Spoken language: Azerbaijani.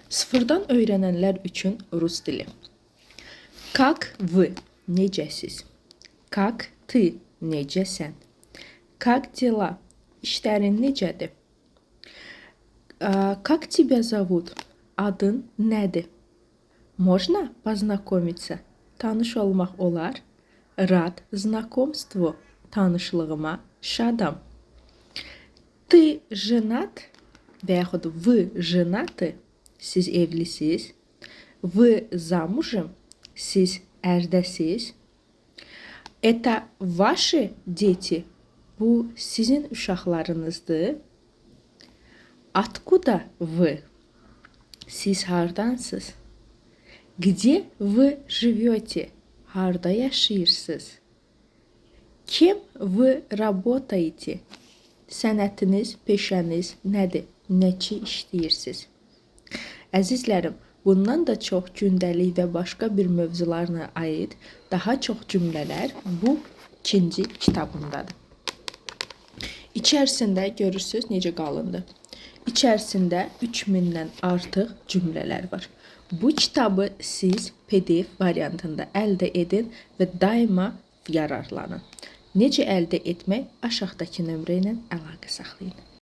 Sıfırdan öyrənənlər üçün rus dili. Как вы? Necəsiz? Как ты? Necəsən? Как дела? İşlərin necədir? Как тебя зовут? Adın nədir? Можно познакомиться? Tanış olmaq olar? Рад знакомству. Tanışlığıma şadam. Ты женат? Və yaxud вы женаты? Siz evlisiz? Вы замужем? Siz ərdəsiz? Это ваши дети? Bu sizin uşaqlarınızdır? Откуда вы? Siz hardansınız? Где вы живете? Harda yaşayırsınız? Кем вы работаете? Sənətiniz, peşəniz nədir? Nəçi işləyirsiniz? Əzizlərim, bundan da çox gündəlik və başqa bir mövzularla aid daha çox cümlələr bu ikinci kitabımdadır. İçərisində görürsüz necə qalındır. İçərisində 3000-dən artıq cümlələr var. Bu kitabı siz PDF variantında əldə edin və daima yararlanın. Necə əldə etmək? Aşağıdakı nömrə ilə əlaqə saxlayın.